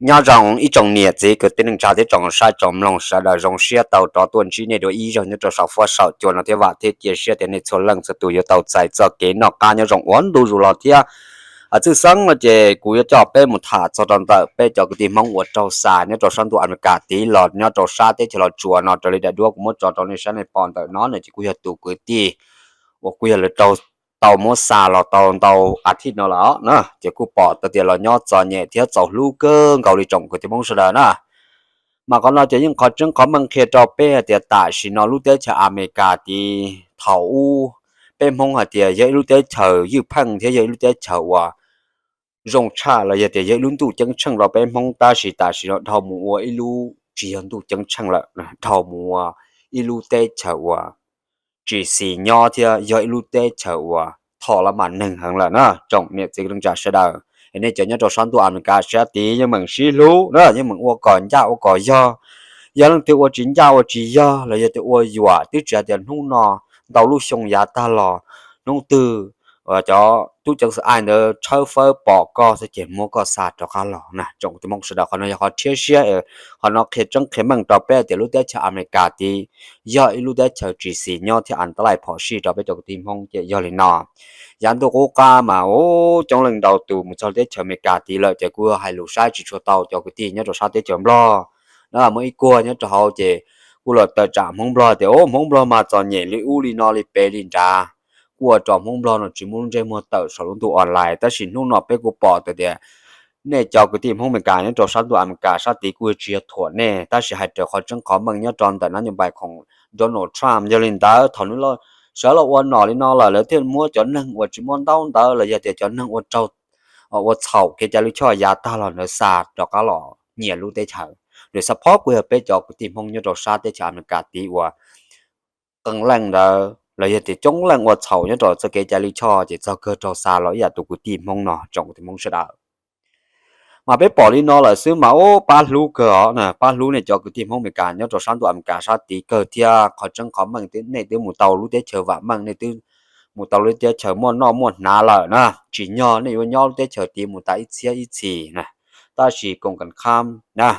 Nyob zoo ib tsoom niam txiv kwv tij neej tsa thiab tsoom saib tsoom mloog sawv daws, zoo siab tau rov tuaj ntsib nej dua ib zaug nyob rau saum fuab saum cua no thiab vam thiab cia siab tias nej txhua leej txhua tus yuav tau txais txoj kev noj qab nyob zoo ua ntu zus los thiab. Tshwj xeeb no ces kuv yuav coj peb mus tham txog rau ntawm peb cov kwv tij Hmoob uas raug xa nyob rau sab ntuj Amelikas tid los nyob rau sab teb chaws Los Tsuas no raws li daim duab kuv muab tso rau nej saib nej pom ntawm no no ces kuj yog tus kwv tij uas kuj yog lawv raug tau muab xa los tau ntau a thij no lawm na, ces kuj pom tau tias los nyob txom nyem thiab txaus hlub kawg nkaus li tsoom kwv tij Hmoob sawv daws na. Mas qhov no ces yeej qhov tseeb qhov meej qhia rau peb hais tias tam sim no lub teb chaws Amelikas tid thaum ub peb Hmoob hais tias yog ib lub teb chaws ywj pheej thiab yog ib lub teb chaws uas zoo tshaj los yog tias yog ib lub ntuj ceeb tsheej rau peb Hmoob, tab sis tam sim no dhau mus ua ib lub tsis yog ntuj ceeb tsheej lawm, dhau mus ua ib lub teb chaws uas tsis xis nyob thiab yog ib lub teb chaws uas tho lab mam neeg heev lawm na tsoom niam txiv kwv tij neej tsa sawv daws. Nej cov nyob rau sab ntuj Amelikas sab tid yeej meem sib hlub na, yeej meem ua kom ncaj ua kom yog. Yog leej twg ua tsis ncaj ua tsis yog los yog tias ua yuam twb tsis hais tias hnub no ntau lub xyoo yav tag los hnub twg cov tub ceev xwm ai ntawd tshawb fawb pom koj xwb ces muab koj xa rov qab los na tsoom kwv tij Hmoob sawv daws. Qhov no yog qhov rhiab siab, qhov no qhia tseeb qhia meej rau peb tias lub teb chaws Amelikas tid yog ib lub teb chaws tsis xis nyob thiab a ta laij phom sij rau peb cov kwv tij Hmoob ces yog li no. Yav ntuj qub qab mas ub coob leej ntau tus mus txog teb chaws Amelikas tid lawm ces kuj hais lus saib tsis tshua tau cov kwv tij nyob rau sab teb chaws Nplog na. Muaj ib kuag nyob rau hauv ces kuj los tawm tsam Hmoob Nplog tias ub Hmoob Nplog mas txom nyem li ub li no li pem li nrad, kuj ua rau Hmoob Nplog no tsis muaj lub ntsej muag tawm saum lub ntuj online. Tab sis hnub no peb kuj pom tau tias nej cov kwv tij Hmoob Amelikas nyob rau sab ntuj Amelikas sab tid kuj tsis yog thuam nej, tab sis hais raws qhov tseeb qhov meej nyob rau ntawm nab nyuj npais khoom Donald Trump. Yog li ntawd thaum nws sawv los ua nom li no lawm lawv thiaj muab cov neeg uas tsis muaj ntaub ntawv los yog tias cov neeg ua raug ua txhaum kev cai lij choj yav tag los ntawd xa rov qab los nyias lub teb chaws. Nws xab phob kuj yog peb cov kwv tij Hmoob nyob rau sab teb chaws Amelikas tid uas qee leej ntawd los yog tias coob leej ua txhaum nyob rau txoj kev cai lij choj ces txog kawg raug xa los ib yam tus kwv tij Hmoob no tsoom kwv tij Hmoob sawv daws. Mas peb pom li no lawm xwb mas ub pab hlub kawg os, pab hlub nej cov kwv tij Hmoob Amelikas nyob rau sab ntuj Amelikas sab tid kawg thiab. Qhov tseeb qhov meej nej twb mus tau lub teb chaws vam meej, nej twb mus tau lub teb chaws muaj noj muaj hnav lawm na. Tsim nyog nej yuav nyob lub teb chaws tid mus tas ib txhiab ib txhis na, tab sis koom kam khab na,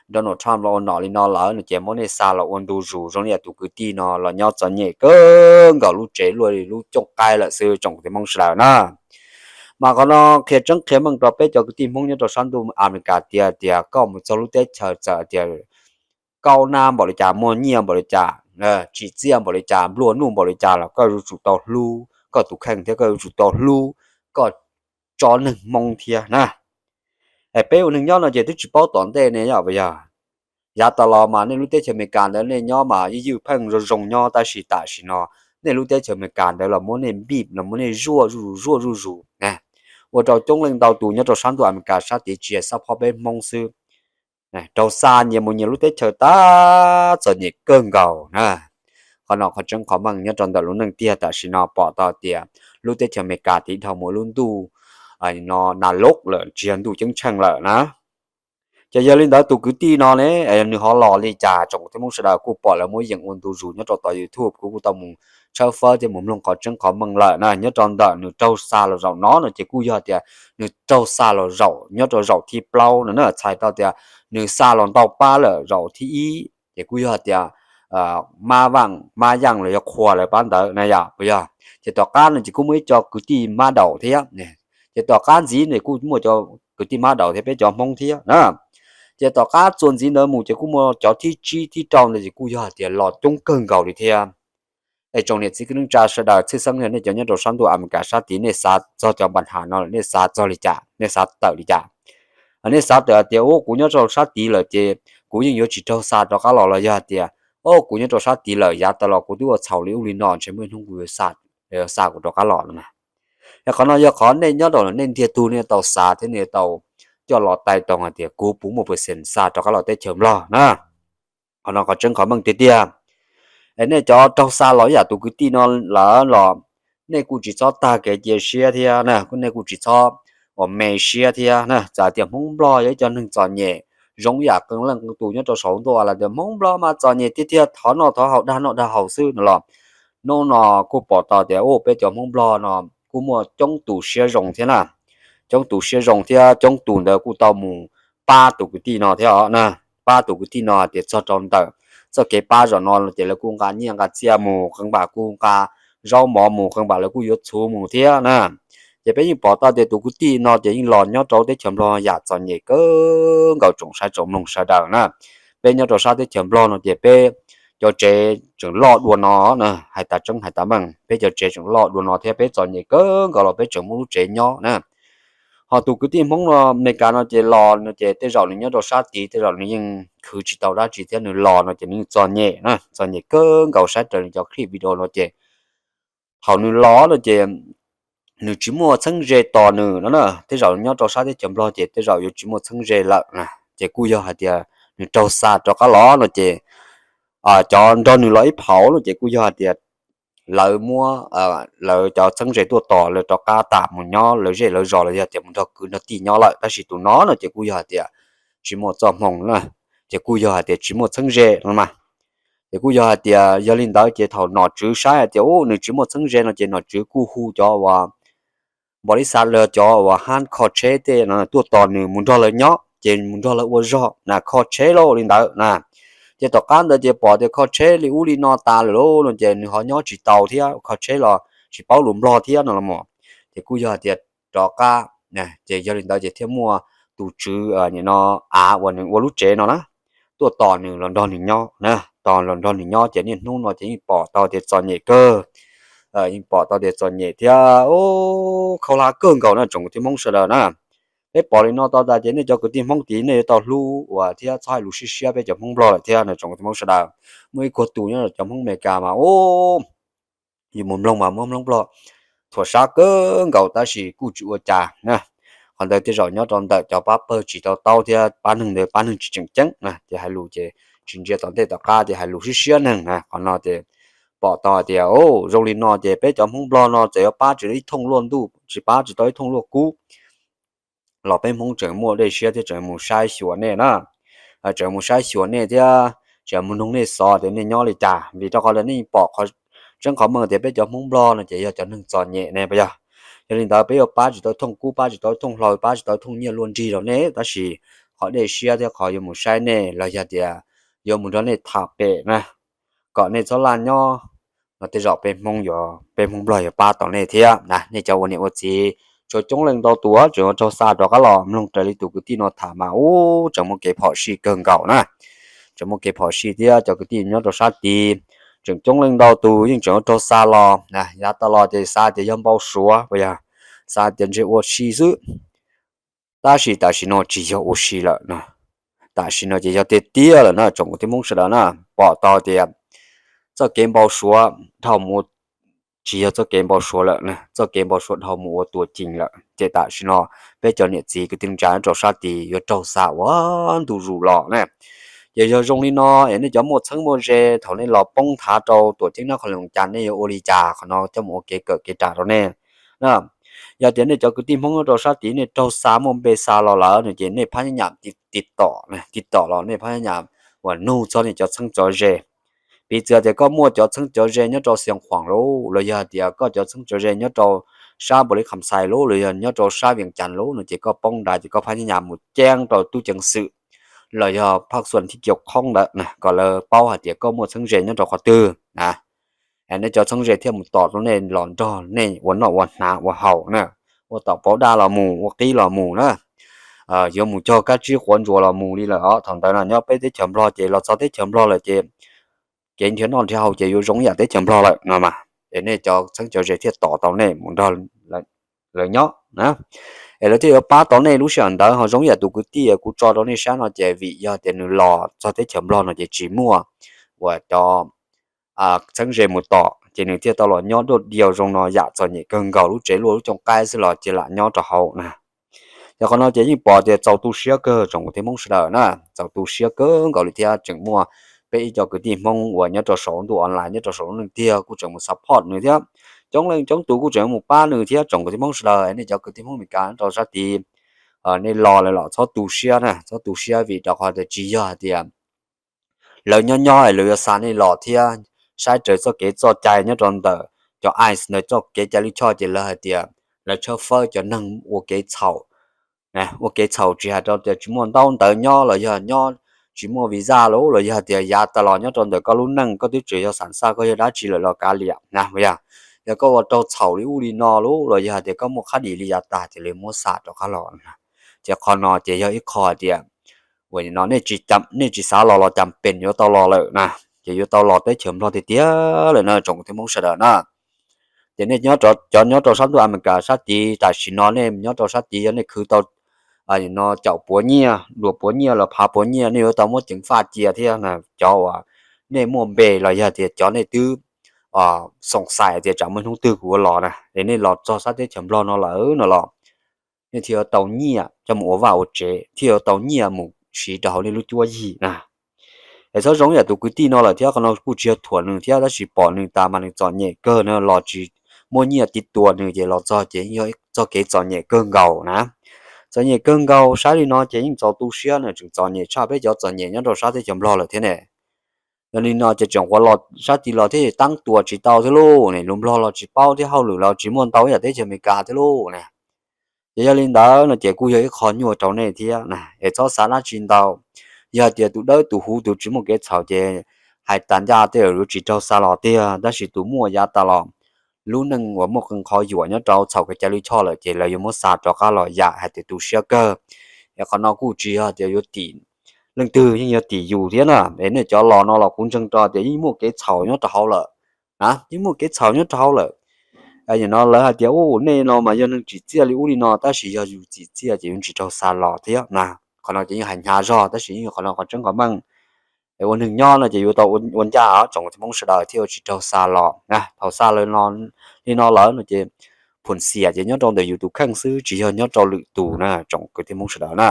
Donald Trump los ua nom li no lawm no ces muab nej xa los ua ntu zus zoo li tus kwv tij no los nyob txom nyem kawg nkaus, lub tsev luaj li lub cooj qaib lawm xwb tsoom kwv tij Hmoob sawv daws na. Mas qhov no qhia tseeb qhia meej rau peb cov kwv tij Hmoob nyob rau sab ntuj Amelikas tias, tias koj mus txog lub teb chaws txawm tias kaub nab npaum li cas, muaj nyiaj npaum li cas, tsim txiaj npaum li cas, nplua nuj npaum li cas los koj yuav tsum tau hlub koj tus kheej thiab koj yuav tsum tau hlub koj tsob neeg Hmoob thiab na. Es peb ua neeg nyob no ces twb tsis paub tom ntej ne yom, puas yog? Yav tas los mas nej lub teb chaws Amelikas ntawd nej nyob mas ywj ywj pheej zoo zoo nyob, tab sis tam sim no nej lub teb chaws Amelikas ntawd los muab nej npij los muab nej zuaj zuj zus, zuaj zuj zus na, ua rau coob leej ntau tus nyob rau sab ntuj Amelikas sab tid tsis yog xab phob peb Hmoob xwb, raug xa nyias mus nyias lub teb chaws tas txom nyem kawg nkaus na. Qhov no qhov tseeb qhov meej nyob rau ntawm lub neej tiag, tam sim no pom tau tias lub teb chaws Amelikas tid dhau mus lub ntuj no na loj lawm, tsis yog ntuj ceeb tsheej lawm na. Ces yog li ntawd tus kwv tij no ne, nws ho los li cas? Tsoom kwv tij Hmoob sawv daws kuj pom lawv muab yeem ua ntu zus nyob rau tom YouTube, kuv kuj tau mus tshawb fawb thiab mus mloog qhov tseeb qhov meej lawm na. Nyob rau ntawm nws raug xa los zaum no no ces kuj yog tias nws raug xa los zaum nyob rau zaum thib plaub no na, txhais tau tias nws xa los ntau pab lawm zaum thib ib ces kuj yog tias mab vaaj mab yaaj los yog qhua lawv pab ntawd na yom, puas yog? Ces tom qab no ces kuj muaj ib co kwv tij mab daum thiab. Ces tom qab ntxiv no kuj muaj cov kwv tij mab daum thiab peb cov Hmoob thiab na. Ces tom qab txuas ntxiv ntawd mus ces kuj muaj cov thib tsib thib rau ntawd ces kuj yog hais tias los coob kawg nkaus li thiab. Es tsoom niam txiv kwv tij neej tsa sawv daws, tshwj xeeb nej cov nyob rau sab ntuj Amelikas sab tid nej xav txog cov npa nham no lawm nej xav txog li cas, nej xav tawm li cas? Nej xav tawm hais tias ub kuv nyob rau sab tid lawm ces kuv yeej yuav tsis raug xa rov qab los, los yog hais tias ub kuv nyob rau sab tid lawm yav tas los kuv twb ua txhaum li ub li no ntshe muaj ib hnub kuv yuav xa, xa kuv rov qab los no na. Es qhov no yog qhov nej nyob rau nej ntiag tug nej tau xav thiab nej tau coj los tai toog hais tias kuv puas muaj percent xa rov qab los teb chaws Nplog na. Qhov no qhov tseeb qhov meej tiag tiag. Es nej cov raug xa los ib yam tus kwv tij no lawm los nej kuj tsis txhob tag kev cia siab thiab na, nej kuj tsis txhob ua me siab thiab na. Txawm tias Hmoob Nplog yog ib co neeg txom nyem zoo ib yam qee leej qee tus nyob rau saum ntuj los tias Hmoob Nplog mas txom nyem tiag tiag, thov noj thov haus dag noj dag haus xwb no los, hnub no kuj pom tau tias ub peb cov Hmoob Nplog no kuj muaj coob tus siab zoo thiab na. Coob tus siab zoo thiab coob tus ntawd kuj tau mus pab tus kwv tij no thiab os na. Pab tus kwv tij no hais tias txog rau ntawm txoj kev pab zaum no no ces lawv kuj nqa nyiaj nqa txiaj mus, qee npam kuj nqa zaub mov mus, qee npam lawv kuj yuav txhuv mus thiab na. Ces peb yeej pom tau tias tus kwv tij no ces yeej los nyob rau teb chaws Nplog yam txom nyem kawg nkaus tsoom saib tsoom mloog sawv daws na. Peb nyob rau sab teb chaws Nplog no ces peb cov tsev tseem loj dua no na, hais tas tseeb hais tas meej, peb cov tsev tseem loj dua no thiab peb txom nyem kawg nkaus los peb tseem muaj lub tsev nyob na. Ho tus kwv tij Hmoob no Meskas no ces los no ces tej zaum nws nyob rau sab tid, tej zaum nws yeej khwv tsis tau dab tsi thiab nws los no ces nws yeej txom nyem na, txom nyem kawg nkaus. Saib raws nws cov clip video no ces thaum nws los no ces nws tsis muaj txheeb ze tos nws no na. Tej zaum nyob rau sab teb chaws Nplog ces tej zaum yuav tsis muaj txheeb ze lawm na. Ces kuj yog hais tias nws raug xa rov qab los no ces cov nrog nws los ib phaum no ces kuj yog hais tias lawv muab lawv cov txheeb ze tuaj tos lawv rov qab tas mus nyob lawv zej lawv zos los yog tias mus nrog kwv nrog tij nyob lawm, tab sis tus no no ces kuj yog hais tias tsis muaj txoj hmoo na, ces kuj yog hais tias tsis muaj txheeb ze no mas. Ces kuj yog hais tias yog li ntawd ces thaum nom tswv saib hais tias ub nws tsis muaj txheeb ze no ces nom tswv kuj hu cov uas npaum li xav lawv cov uas hab kho tsheb tej no tuaj tos nws mus nrog lawv nyob ces mus nrog lawv ua zog na, kho tsheb lauj li ntawd na. Ces tom qab ntawd ces pom tias kho tsheb li ub li no tas lawm lauj no ces nws ho nyob tsis tau thiab, kho tsheb los tsis paub lus Nplog thiab no los mas. Ces kuj yog hais tias rov qab, ces yog li ntawd ces thiaj muaj tus tswv no, av uas nws ua lub tsev no na, tuaj tos nws los nrog nws nyob na, tos los nrog nws nyob ces niaj hnub no ces yeej pom tau tias txom nyem kawg, yeej pom tau tias txom nyem thiab khaub hlab kawg nkaus na tsoom kwv tij Hmoob sawv daws na. Peb pom li no tau tas ces nej cov kwv tij Hmoob tid nej yuav tau hlub uas thiab txhob hais lus siab siab peb cov Hmoob Nplog lawm thiab na tsoom kwv tij Hmoob sawv daws. Muaj ib qho tus nyob cov Hmoob Amelikas mas ub, yus mus mloog mas muab Hmoob Nplog thuam sab kawg nkaus tab sis kuj tsis ua cas na. Qhov ntawd tej zaum nyob rau ntawm cov pab pawg tsis tau taub thiab pab neeg ntawd pab neeg tsis tseem ceeb na, ces hais lus ces tsis ntsia tom ntej tom qab ces hais lus siab siab neeg na. Qhov no ces pom tau hais tias zoo li no ces peb cov Hmoob Nplog no txawm yuav pab tsis tau ib thooj luaj ntuj, tsis pab tsis tau ib thooj luaj kub los peb Hmoob tseem muaj dej siab thiab tseem mus saib xyuas nej na, tseem mus saib xyuas nej thiab tseem mus nug nej xov tias nej nyob li cas, vim rau qhov tias nej pom tseeb qhov meej tias peb cov Hmoob Nplog no ces yog cov neeg txom nyem ne puas yog? Yog li ntawd peb yuav pab tsis tau thooj kub, pab tsis tau thooj hlau, pab tsis tau thooj nyiaj luaj nrig rau nej, tab sis qhov dej siab thiab qhov yuav mus saib nej los yog tias yuav mus nrog nej tham pem na, kom nej txhob laj nyob no tej zaum peb Hmoob yuav, peb Hmoob Nplog yuav pab tau nej thiab na. Nej cov ua niam ua txiv tsuas coob leej ntau tus tseem yuav raug xa rov qab los mloog raws li tus kwv tij no tham mas ub tseem muaj kev phom sij kawg nkaus na. Tseem muaj kev phom sij thiab cov kwv tij nyob rau sab tid tseem coob leej ntau tus yeej tseem yuav raug xa los na. Yav tas los ces xa tias yog npau suav puas yog, xa tias ntshe ua si xwb. Tab sis tam sim no tsis yog ua si lawm no, tam sim no ces yog tiag tiag lawm na tsoom kwv tij Hmoob sawv daws na. Pom tau tias txoj kev npau suav dhau mus, tsis yog txoj kev npau suav lawm, txoj kev npau suav dhau mus ua tuam ceem lawm ces tam sim no peb cov niam txiv kwv tij neej tsa nyob rau sab tid yuav raug xa ua ntu zus los na. Ces yog zoo li no es nej cov muaj txheeb muaj ze thaum nej los poob nthav rau tuam ceeb nab qhov loos cas nej yuav ua li cas, qhov no coj mus ua kev kawm kev ras rau nej. Yog tias nej cov kwv tij Hmoob nyob rau sab tid nej raug xa muaj npe xa los lawm no ces nej phab nyab nyam tiv tom, tiv tom los nej phab nyab nyam uas nug txog nej cov txheeb cov ze. Piv txwv tias koj muaj cov txheeb cov ze nyob rau Xiav Khuam lauj, los yog tias koj cov txheeb cov ze nyob rau sab Npaus Lis Kham Xais lauj, los yog nyob rau sab Vias Cas lauj no ces koj poob nrad ces koj phab nyab nyam mus ceeb rau tub ceev xwm los yog phaj xuam thib kiau khoob ntawd kom lawv paub hais tias koj muaj txheeb ze nyob rau qhov twg na. Nej cov txheeb ze thiaj mus tom rau nej los nrog nej ua noj ua hnav ua haus na, ua tom pauv daj los mus, ua qib los mus na, yuav mus cog kab tsib quav ntsuas los mus li lawm os. Thaum ntawd no nyob peb teb chaws Nplog ces los txog teb chaws Nplog lawm ces kev nrhiav noj nrhiav haus ces yuav zoo ib yam teb chaws Nplog lawm no mas. Es nej cov txheeb cov ze thiaj tom tau nej mus nrog lawv nyob na. Es lawv thiaj yuav pab tau nej lub sij hawm ntawd. Ho zoo ib yam tus kwv tij kuv tso rau nej saib no ces vim yog tias nws los txog teb chaws Nplog no ces tsis muaj uas cov txheeb ze mus tom ces nws thiaj tau los nyob dua diaus zoo no yam txom nyem kawg nkaus, lub tsev luaj lub cooj qaib xwb los cia lam nyob rau hauv na. Yog qhov no ces yeej pom tias txaus tu siab kawg tsoom kwv tij Hmoob sawv daws na, txaus tu siab kawg nkaus li thiab tseem muaj peb ib co kwv tij Hmoob uas nyob rau saum ntuj online nyob rau saum lub neej tiag kuj tseem mus support nws thiab, coob leej coob tus kuj tseem mus pab nws thiab tsoom kwv tij Hmoob sawv daws. Nej cov kwv tij Hmoob Amelikas nyob rau sab tid nej los lawm los txhob tu siab na, txhob tu siab vim rau qhov tias tsis yog hais tias lawv nyob nyob lawv yuav xa nej los thiab. Saib raws txoj kev txoj cai nyob rau ntawm cov ice ntawd txoj kev cai lij choj ces lawv hais tias lawv tshawb fawb cov neeg ua kev txhaum ua kev txhaum tsis hais rau tias tsis muaj ntaub ntawv nyob los yog nyob tsis muaj visa lub los yog tias yav tas los nyob rau ntawm koj lub neej koj twb tseem yog xam xaj koj yog dab tsi lawm los kav liam na, yog koj ua raug txhaum li ub li no lub los yog tias koj muaj qhab dis li yav tas ces lawv muab xa rov qab los. Ces qhov no ces yog ib qho tias uas no nej tsis xav los los cas pes yuav tau los lawm na, ces yuav tau los teb chaws Nplog tiag tiag lawm na tsoom kwv tij Hmoob sawv daws na. Ces nej cov nyob rau sab ntuj Amelikas sab tid tam sim no nej nyob rau sab tid yog nej khwv tau no caum puav nyiaj, dua puav nyiaj los phav puav nyiaj nej yuav tau muab ceev faj cia thiab na. Cov uas nej muaj npe los yog tias cov nej twb xoom xais tias tsam muaj hnub twg kuv yuav los na, es nej los txog sab teb chaws Nplog no lawm no los nej thiaj yuav tau nyiaj coj mus ua vaj ua tsev, thiaj yuav tau nyiaj mus siv rau hauv nej lub cuab yig na. Es txhob zoo yam tus kwv tij no lawm thiab, qhov no kuj tsis yog thuam nws thiab tab sis pom nws tas mas nws txom nyem kawg na, los tsis muaj nyiaj tiv tua nws ces los txog ces yog txoj kev txom nyem kawg nkaus na. Txom nyem kawg nkaus, saib li no ces yeej txaus tu siab na, tseem txom nyem tshaj peb cov txom nyem nyob rau sab teb chaws Nplog lawm thiab ne. Yog li no ces tseem ua los sab tid los thiab teeb tua tsis tau thiab lauj, ne lus Nplog los tsis paub thiab hauj lwm los tsis muaj ntau yam teb chaws Amelikas thiab lauj ne. Ces yog li ntawd no ces kuj yog ib qho nyuaj rau nej thiab na, es txhob xav dab tsi ntau. Yog tias tus dawb tus huv tus tsis muaj kev txhaum ces hais tas ncaj tej yuav tsis raug xa los tiag, tab sis tus muaj yav tas los lub neej uas muaj qee qhov yuam nyob rau txhaum kev cai lij choj lawm ces lawv yuav muab xa rov qab los yam hais tias tu siab kawg. Es qhov no kuj tsis yog tias yuav tim leej twg, yeej yog tim yus thiab na. Es nej cov los no los kuv ntseeg rau tias yeej muaj kev txhaum nyob rau hauv lawm na, yeej muaj kev txhaum nyob rau hauv lawm. Yam no lawv hais tias u nej no mas yog neeg tsim txiaj li ub li no, tab sis yog yus tsim txiaj ces yuav tsis raug xa los thiab na. Qhov no ces yeej hais hnyav zog tab sis yeej yog qhov no qhov tseeb qhov meej. Ua neeg nyob no ces yuav tau ua ncaj tsoom kwv tij Hmoob sawv daws thiaj yuav tsis raug xa los na. Thaum xa li no lawm no ces phum xiam ces nyob rau ntawm yus tus kheej xwb tsis yog nyob rau lwm tus na tsoom kwv tij Hmoob sawv daws na.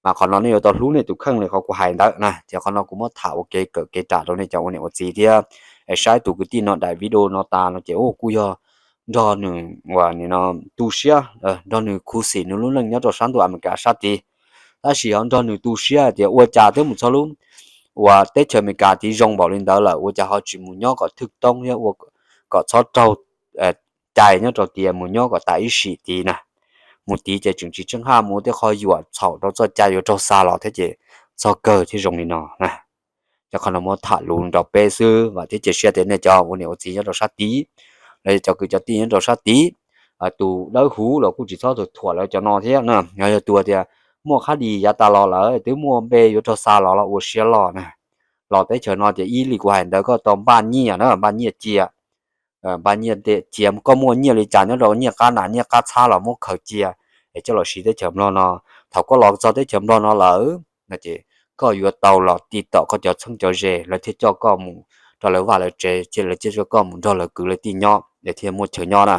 Mas qhov no nej yuav tau hlub nej tus kheej li qhov kuv hais ntawd na. Ces qhov no kuv muab tham ua kev kawm kev ram rau nej cov ua niam ua txiv thiab. Es saib tus kwv tij no daim video no tas no ces kuj yog nrog nws uas no tu siab, nrog nws khuv xim nws lub neej nyob rau sab ntuj Amelikas sab tid. Tab sis ho nrog nws tu siab tias ua cas twb mus txog lub uas teb chaws Amelikas tid zoo npaum li ntawd lawm ua cas ho tsis mus nyob kom thwj toob thiab ua kom txhob raug cai nyob rau tias mus nyob kom tas ib sim tid na. Mus tid ces tseem tsis tseeb haj mus ua tej qhov yuam txhaum rau txoj cai yuav raug xa los thiab ces txog kawg thiab zoo li no na. Ces qhov no muab tham lus rau peb xwb, vam thiab cia siab tias nej cov ua niam ua txiv nyob rau sab tid los yog cov kwv cov tij nyob rau sab tid, tus dawb huv los kuj tsis txhob thuam lawv cov no thiab na. Yog tus tias muaj qhab dis yav tas los lawm twb muaj npe yuav raug xa los los ua siab loj na, los teb chaws no ces ib li kuv hais ntawd koj tau npaj nyiaj na, npaj nyiaj cia, npaj nyiaj cia, koj muaj nyiaj li cas nyob rau nyiaj qab nas nyiaj qab txhab los muab khaws cia es coj los siv teb chaws Nplog no. Thaum koj los txog teb chaws Nplog no lawm no ces koj yuav tau los ti tom koj cov txheeb cov ze, lawv thiaj coj koj mus rau lawv vaj lawv tsev, ces lawv thiaj coj koj mus nrog lawv kwv lawv tij nyob es thiaj muaj chaw nyob na.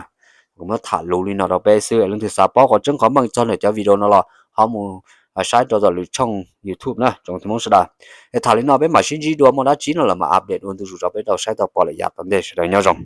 Kuv muab tham lus li no rau peb xwb, leej twg xav paub qhov tseeb qhov meej txog ntawm cov video no los ho mus saib rau tom lwm tshooj YouTube na tsoom kwv tij Hmoob sawv daws. Es tham li no peb mam sib ntsib dua, muaj dab tsi no los mam update dua ntu zus rau peb tau saib tau pom lawm yav tom ntej, sawv daws nyob zoo.